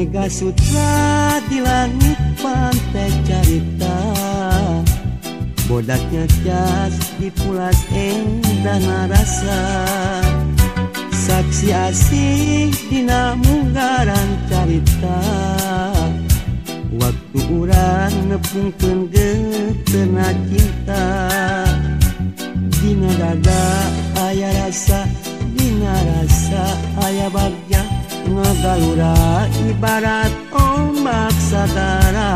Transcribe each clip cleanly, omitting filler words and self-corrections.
Mega Sutra di langit pantai carita, bodaknya cas dipulas endah rasa. Saksi asih dina munggaran carita, waktu urang nepungkeun geutena cinta. Dina dada aya rasa, dina rasa aya bagja, ngagalura ibarat ombak sagara.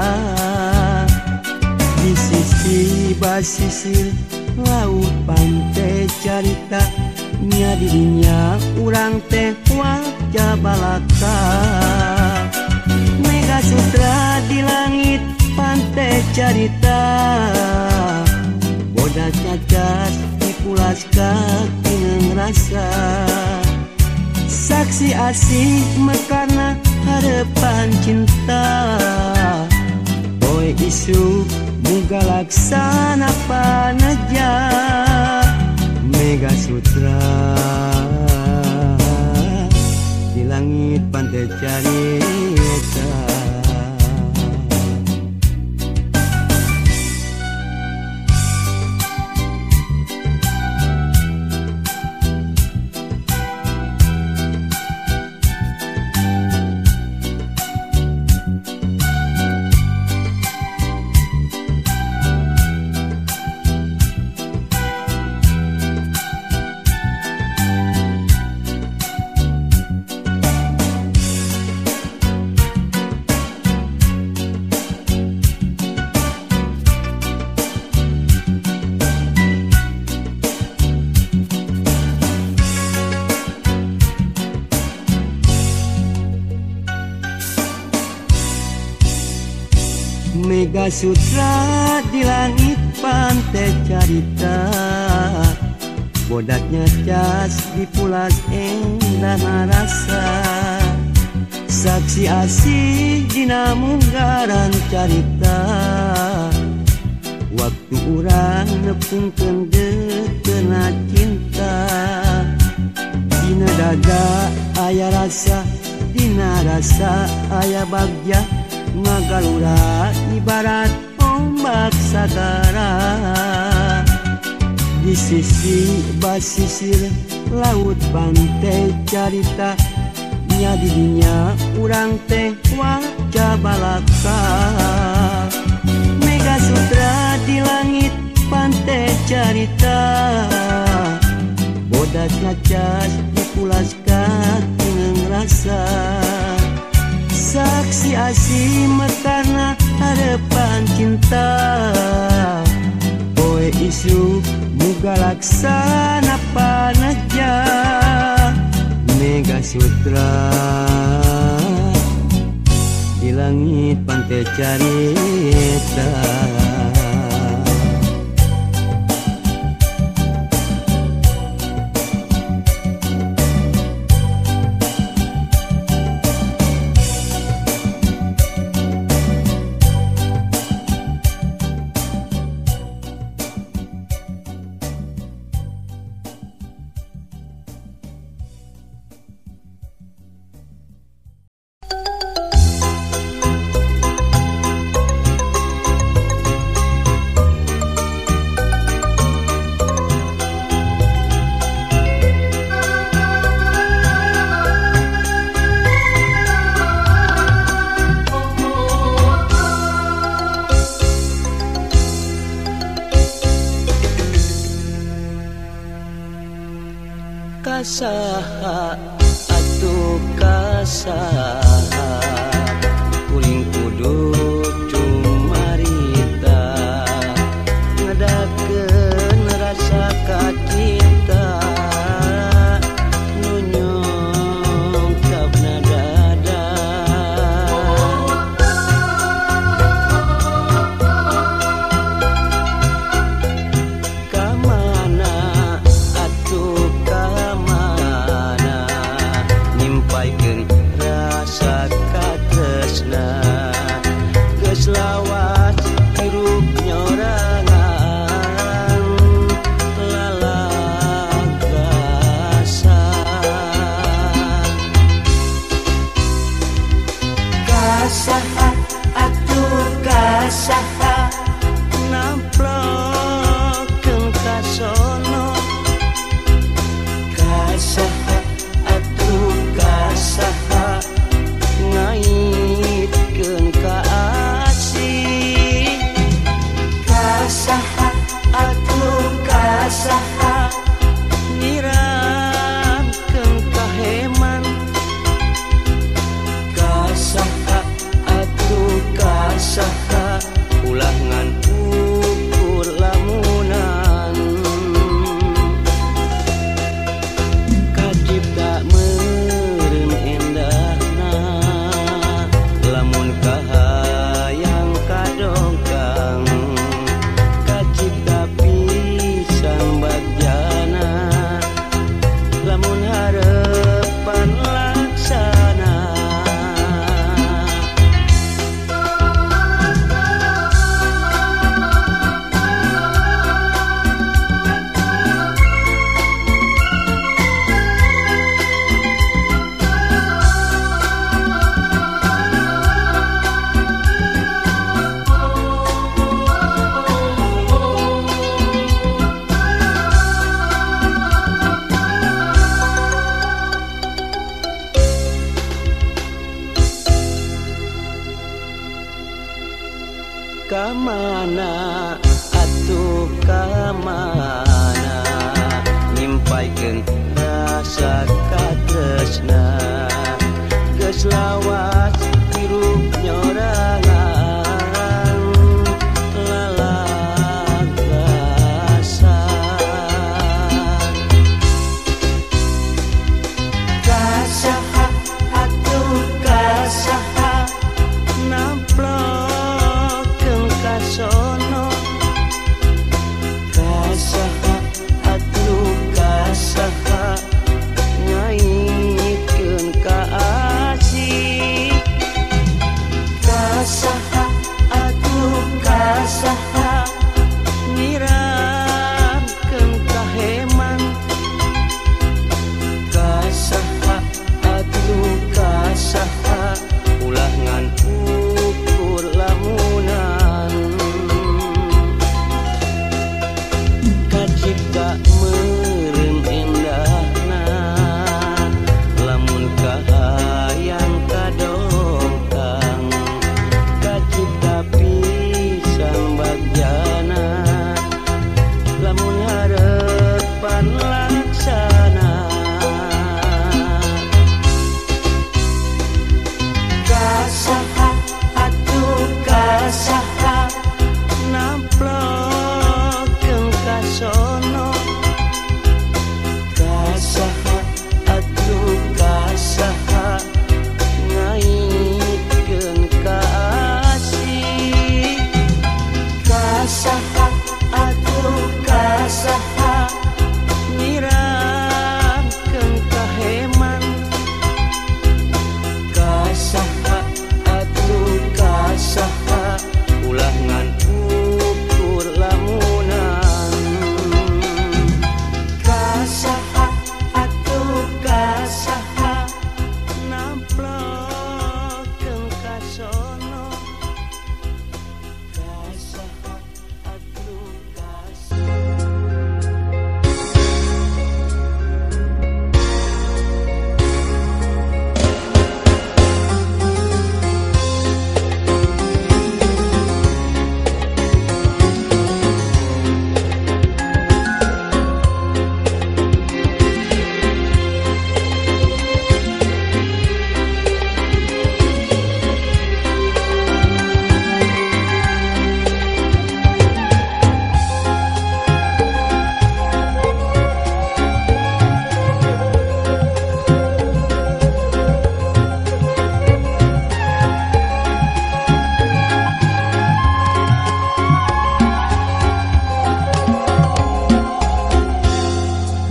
Di sisi basisir laut pantai carita, nya dirinya urang teh wajah balaka. Mega Sutra di langit pantai carita, bodak cacas dipulas katineng rasa. Saksi asih mekarna harapan cinta, poe isu muga laksana paneja. Mega Sutra di langit pantai carita. Mega Sutra di langit pantai carita, bodaknya cas dipulas endah rasa. Saksi asih dina munggaran carita, waktu urang nepungkeun geutena cinta. Dina dada aya rasa, dina rasa aya bagja, ngagalura ibarat ombak sagara. Di sisi basisir laut pantai carita, nya didinya urang teh wajah balaka. Mega Sutra di langit pantai carita, bodak cacas dipulas katineng rasa. Saksi asih mekarna harapan cinta, poe isu muga laksana paneja. Mega Sutra di langit pantai carita. Kasaha atuh kasaha kuring kudu cumarita, ngedakeun rasa ka cinta nu nyungkapna dada. Kamana atuh kamana nimpaikeun rasa Ka mana atuh ka mana nyimpaikeun rasa katresna geus lawas hirup nyorangan lalagasan kasaha atuh kasaha namplokeun kasono kasaha atuh kasaha ngaitkeun ka asih kasaha atuh kasaha nyiramkeun kaheman kasaha atuh kasaha ulah ngan ukur lamunan kacipta meureun endahna lamun kahayang kadongkang kacipta pisan bagjana lamun harepan laksana kasaha atuh kasaha namplokeun kasono kasaha atuh kasaha ngaitkeun ka asih kasaha atuh kasaha nyiramkeun kaheman kasaha atuh kasaha ulah ngan ukur lamunan kasaha atuh kasaha namplokeun kasono kasaha atuh kasaha.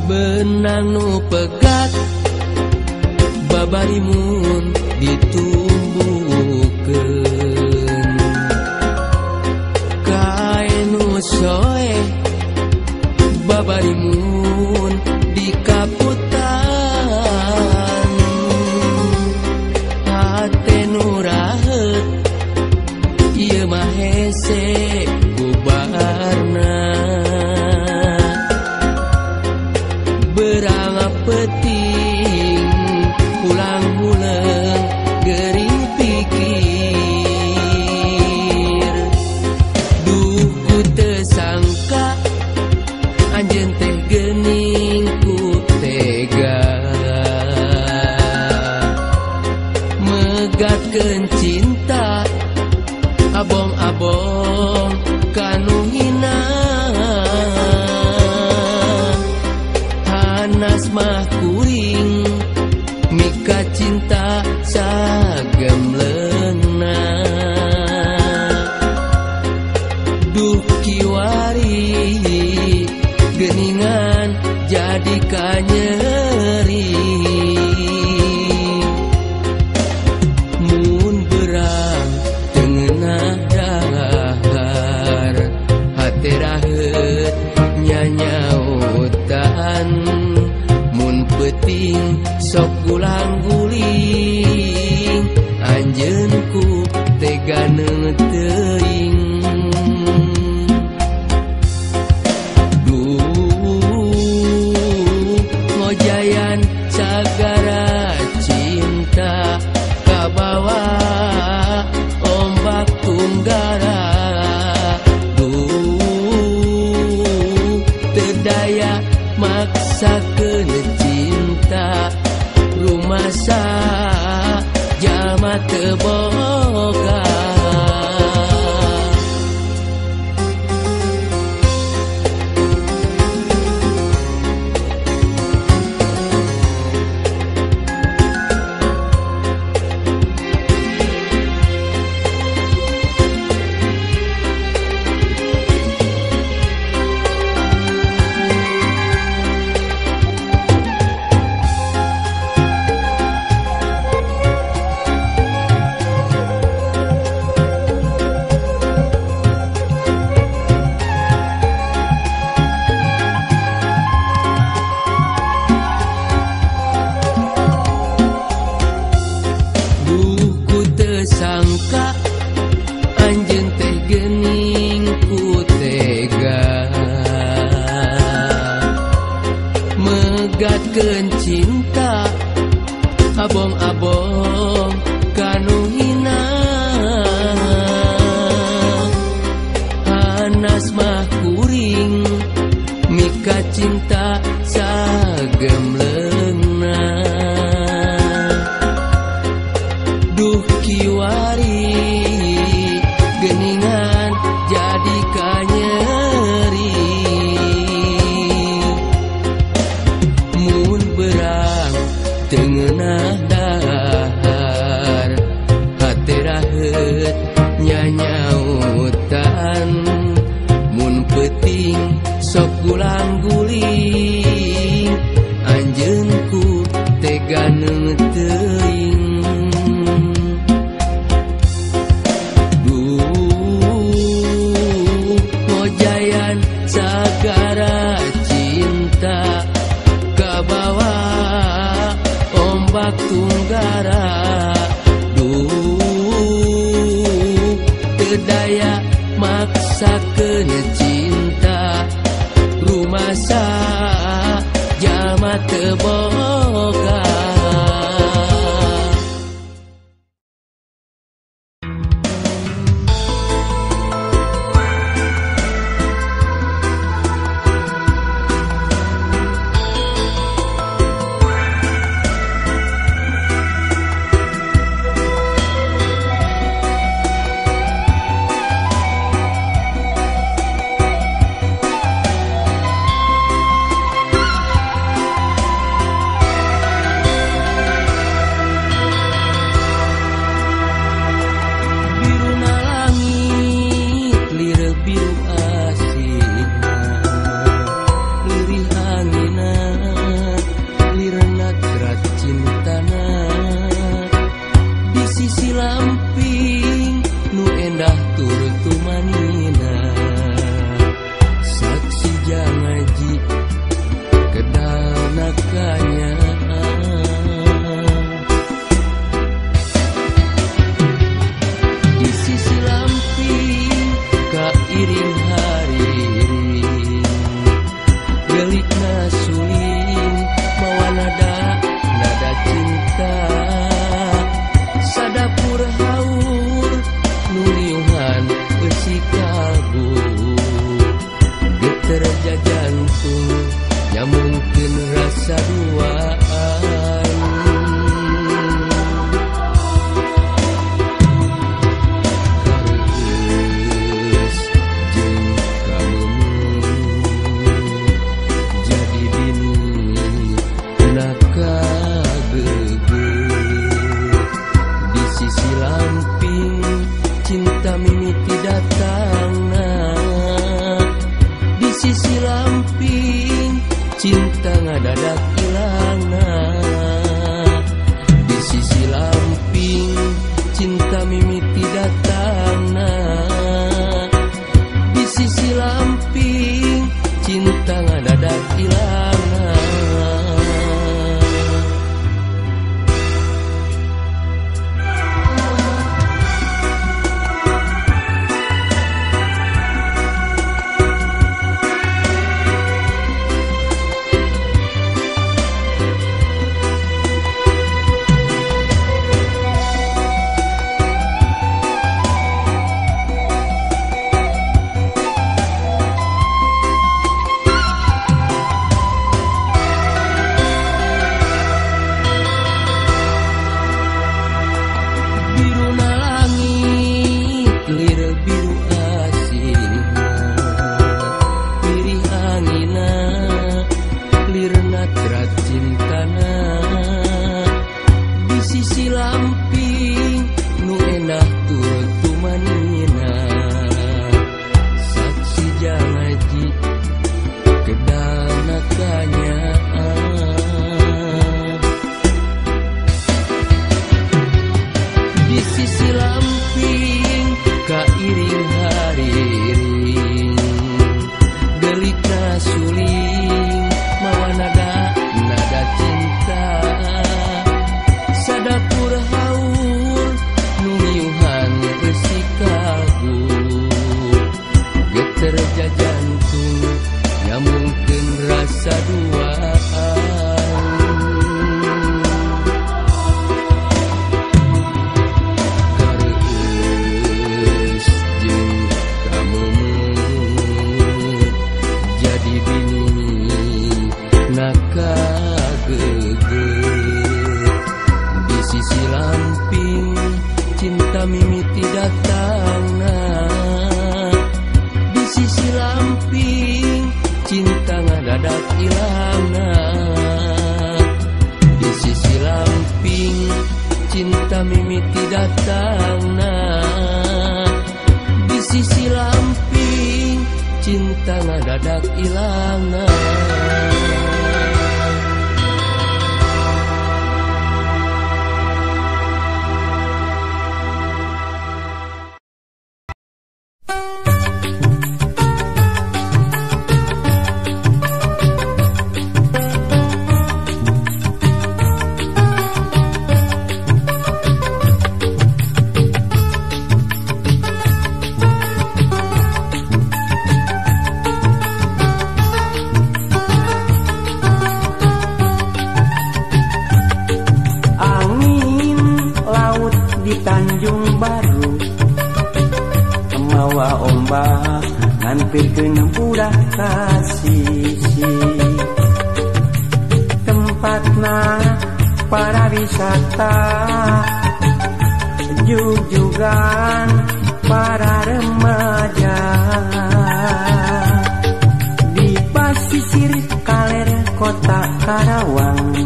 Benang nu pegat babarimun ditumbuhkeun kain nu soe babarimun dikaputan hate nu raheut ieu mah hese bubarna berang peting pulang huleung gering pikir duh ku teu sangka anjeun teh geuning ku tega megatkeun cinta abong-abong kanu hina hanas mah kuring mika cinta sagemleungna duh kiwari geuningan jadi kanyeri mun berang teu ngeunah dahar hate raheut nyanyautan mun peuting sok gulang-guling anjeun. jalma teu boga. Sangka anjeun teh geuning ku tega megatkeun cinta abong-abong kanu hina. Hanas mah kuring mika cinta sagemleungna. Duh kiwari geningan jadi kanyeri, mun berang teu ngeunah dahar hate raheut nyanyautan, mun peuting sok gulang-guling anjeun ku tega teuing. Sagara cinta kabawa ombak tunggara. Duh teu daya maksakeun cinta rumasa jalma teu boga. Sadapur. ti datangna. Di sisi lamping cinta ngadadak ilangna. Ngampirkeun budak ka sisi tempatna para wisata jujugan para remaja di pasisir kaler kota Karawang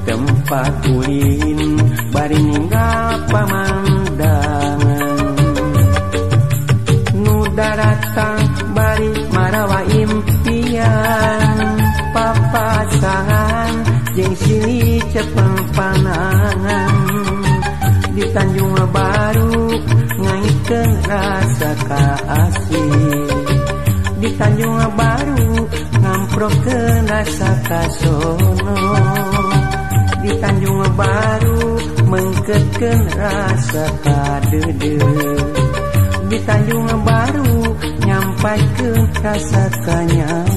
tempat ulin bari ninggal pamandangan daratang bari marawa impian papasangan jeung silih cepeng panangan di Tanjung Baru ngaikeun rasa kaasih di Tanjung Baru ngamprokeun rasa kasono di Tanjung Baru mengketkeun rasa kadeudeuh di Tanjung Baru nyampaikeun rasa kanyaan.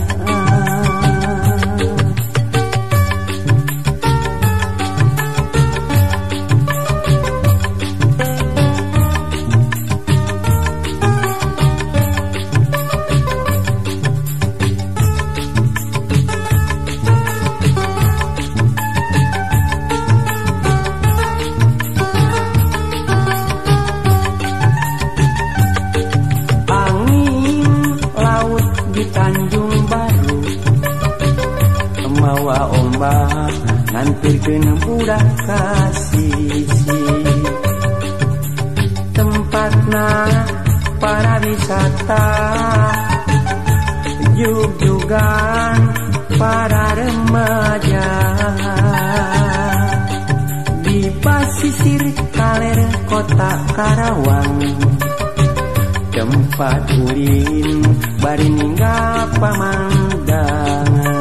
Ngampirkeun budak ka sisi tempatna para wisata jugjugan para remaja di pasisir kaler kota Karawang tempat ulin bari ninggal pamandangan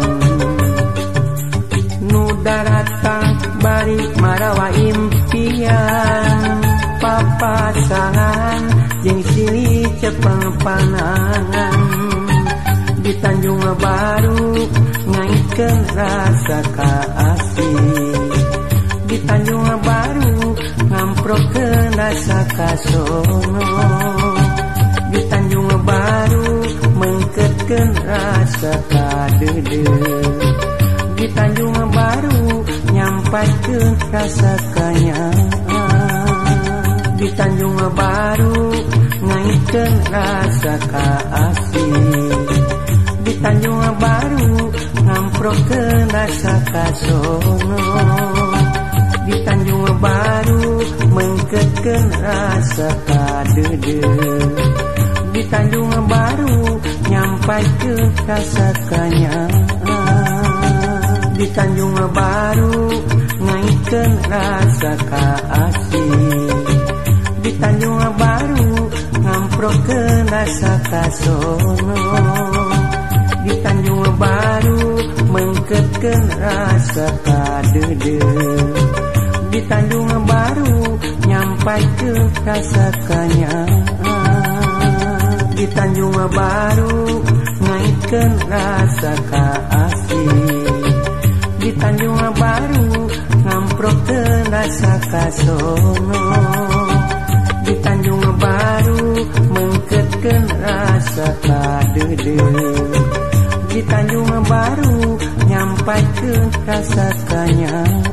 daratang bari marawa impian papasangan jeung silih cepeng panangan di Tanjung Baru ngaikeun rasa kaasih di Tanjung Baru ngamprokeun rasa kasono di Tanjung Baru mengketkeun rasa kadeudeuh di Tanjung Baru nyampaikeun rasa kanyaan di Tanjung Baru ngaikeun rasa kaasih di Tanjung Baru ngamprokeun rasa kasono di Tanjung Baru mengketkeun rasa kadeudeuh di Tanjung Baru nyampaikeun rasa kanyaan di Tanjung Baru ngaikeun rasa kaasih di Tanjung Baru ngamprokeun rasa kasono di Tanjung Baru mengketkeun rasa kadeudeuh di Tanjung Baru nyampaikeun rasa kanyaan di Tanjung Baru ngaikeun rasa kaasih di Tanjung Baru ngamprokeun rasa kasono di Tanjung Baru mengketkeun rasa kadeudeuh di Tanjung Baru nyampaikeun rasa kanyaan.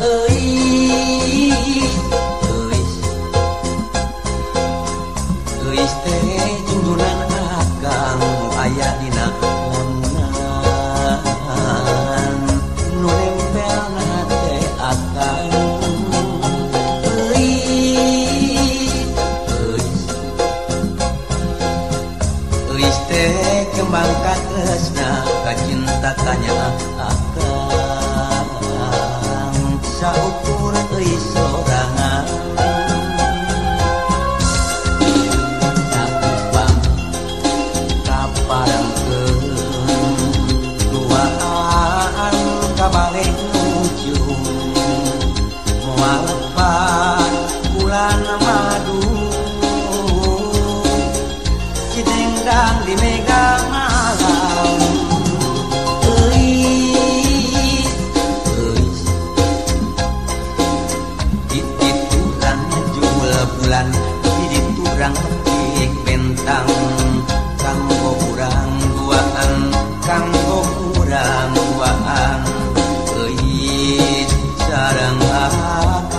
Euis euis euis teh junjunan akang nu aya dina lamunan nu nempelna teh akang. Euis euis euis teh kembang katresna kacinta tanya akang saukur euis sorangan. Sakupang kaparengkeun duaan kabalik ujung moal lepat bulan madu cidengdang di mega malam. Euis euis di turang jumlah bulan di turang petik bentang kanggo urang duaan kanggo urang duaan euis sareng akang.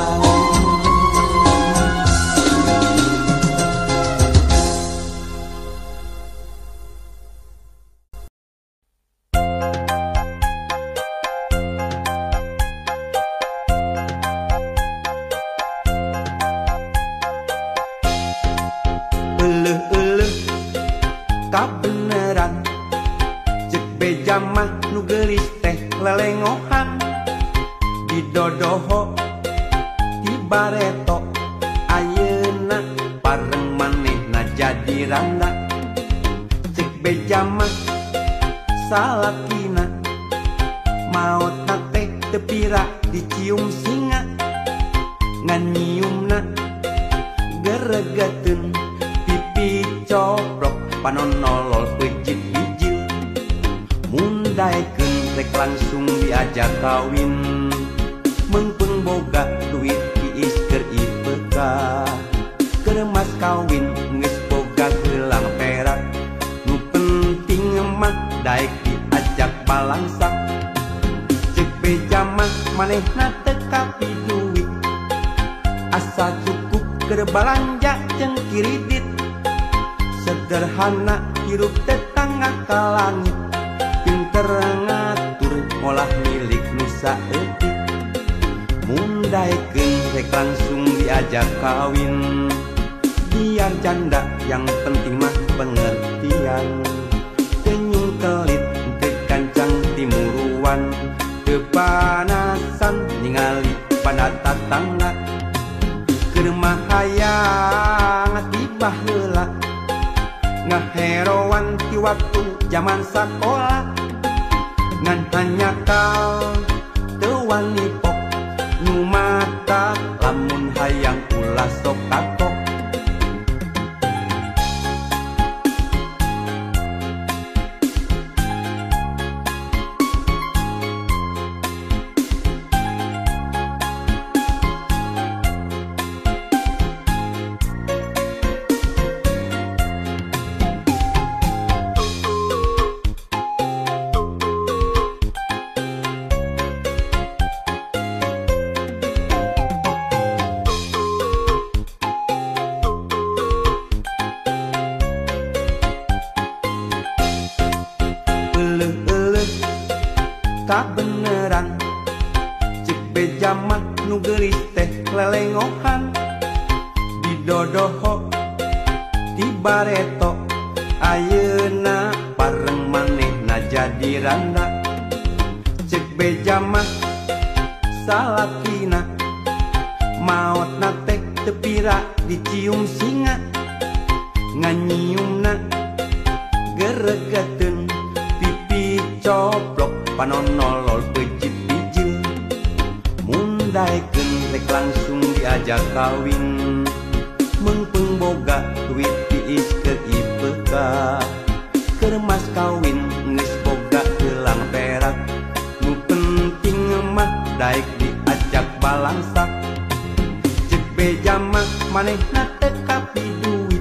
Euleuh-euleuh kabeneran cek beja mah nu geulis teh lelengohan didodoho ti bareto ayeuna pareng manehna jadi randa. Cek beja mah salakina maotna teh teu pira dicium singa ngan nyiumna geregeteun pipi coplok panon nolol peucit bijil mun daekeun rek langsung diajak kawin meungpeung boga duit tiis keur ipeka keur mas kawin geus boga gelang perak nu penting mah daek diajak balangsak. Cek beja mah manehna teu kapi duit asa cukup keur balanja jeung kiridit sederhana hirup tetangga ka langit pinter ngatur molah milik nu saeutik mun daekeun rek langsung diajak kawin biar janda yang penting mah pengertian tenyung kelit teu kancang timuruan teu panasan ningali pada tatangga keur mah hayang tiba heula ngaheroan ti waktu jaman sakola ngan hanyakal teu wani pok nu mata lamun hayang ulah sok kapok. Kabeneran cek beja mah nu geulis teh lelengohan didodoho ti bareto ayeuna pareng manehna jadi randa. Cek beja mah salakina maotna teh teu pira dicium singa ngan nyiumna geregeteun pipi coplok panon nolol peucit bijil mun daekeun rek langsung diajak kawin meungpeung boga duit tiis keur ipeka keur mas kawin geus boga gelang perak nu penting mah daek diajak balangsak. Cek beja mah manehna teu kapi duit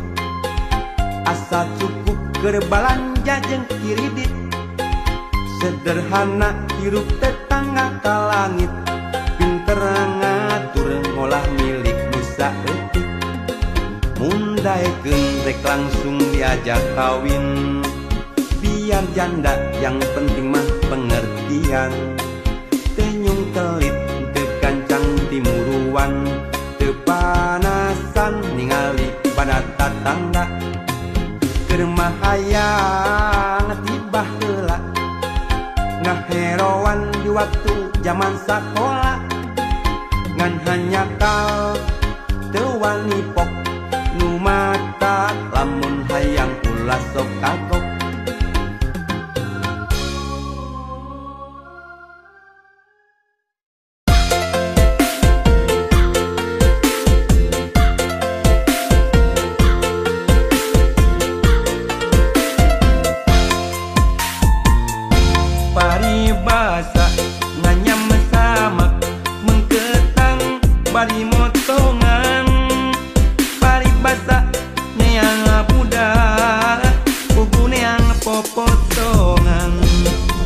asa cukup keur balanja jeung kiridit sederhana hirup tetangga ka langit pinter Didaekeun rek langsung diajak kawin. Biar janda yang penting mah pengertian. Tenyung telit teu gancang timuruan. Teu panasan ningali pada tatangga. Keur mah hayang tibah heula. Ngaheroan di waktu zaman sakola. Ngan hanya kal teu wani pok. Nu mata lamun hayang ulah sok kagok. Paribasa nganyam samak mengketang bari motongan. Paribasa neang budak buku neang popotongan.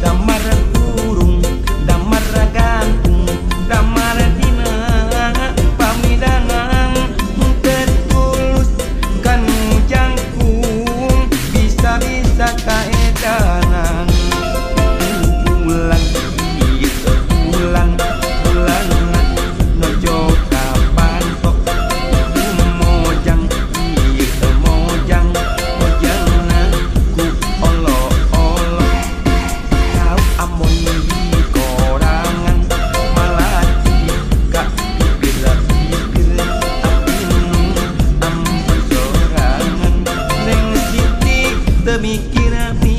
Damar burung, damar gantung, damar dina pamidangan. Henteu tulus kanu jangkung bisa-bisa kaedanan. Bulan ieu bulan bulanan nojo kapantok. Mojang ieu mojang mojangna ku olo-olo. Kau amon di korangan malati ka bibir-bibir tapi nu ampun sorangan. Neng Siti teu mikir-mikir.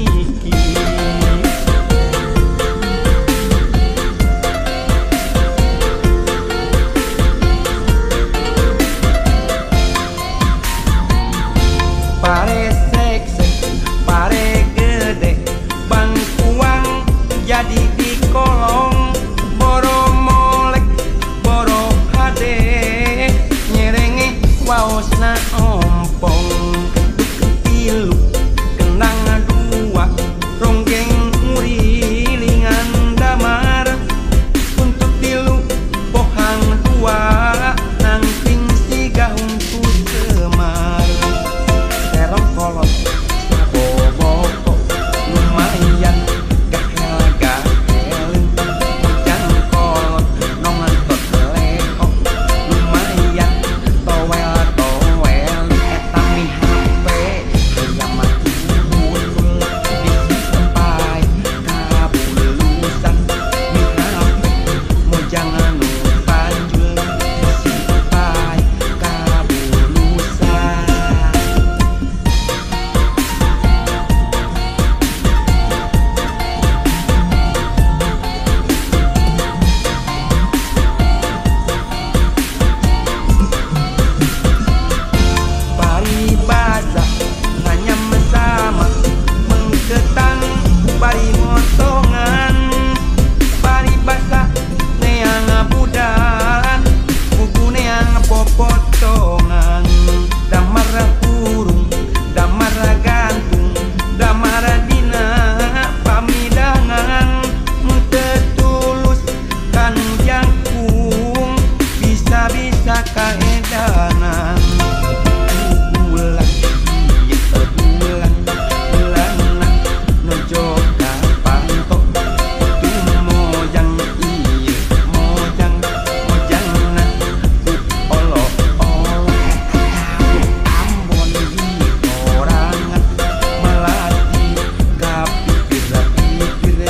Pare seksek, pare gede, bangkuang jadi di kolong. Boro molek, boro hade, nyerenge waosna ompong. Ketuk tilu, kenang dua, ronggeng ngurilingan damar. Untuk tilu, bohang dua, nangkring siga huntu semar. Terong kolot saboboko lumayan gahel gahelen. Mojang kolot nongentot lehok lumayan towel towel. Eta mi HP hayang mati butul bisi sampai kabulusan. Mi HP mojang anu panjul bisi sampai kabulusan. Paribasa nganyam sama mengketang bari motongan. Paribasa neang budak buku neang popotongan. Damar burung, damar gantung, damar dina pamidangan. Teu tulus kanu jangkung bisa-bisa kaedanan. Bulan ieu bulan bulanan nojo kapantok. Tumojang ieu mojang mojangna ku olo-olo. Ambon di korangan malati ka pipir-pipir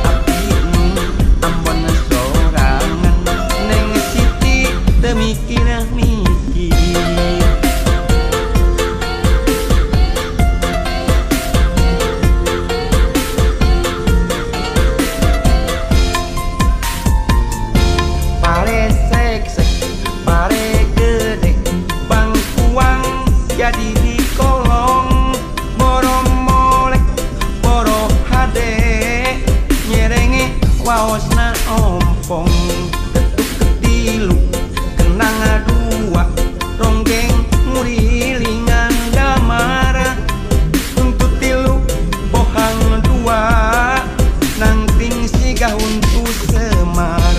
api nu ambon sorangan. Neng Siti teu mikir-mikir. Pare seksek, pare gede, bangkuang jadi di kolong. Boro molek, boro hade, nyerenge waosna ompong. Ketuk ketilu, kenang dua, ronggeng ngurilingan damar. Untuk tilu, bohang dua, nangkring siga huntu semar.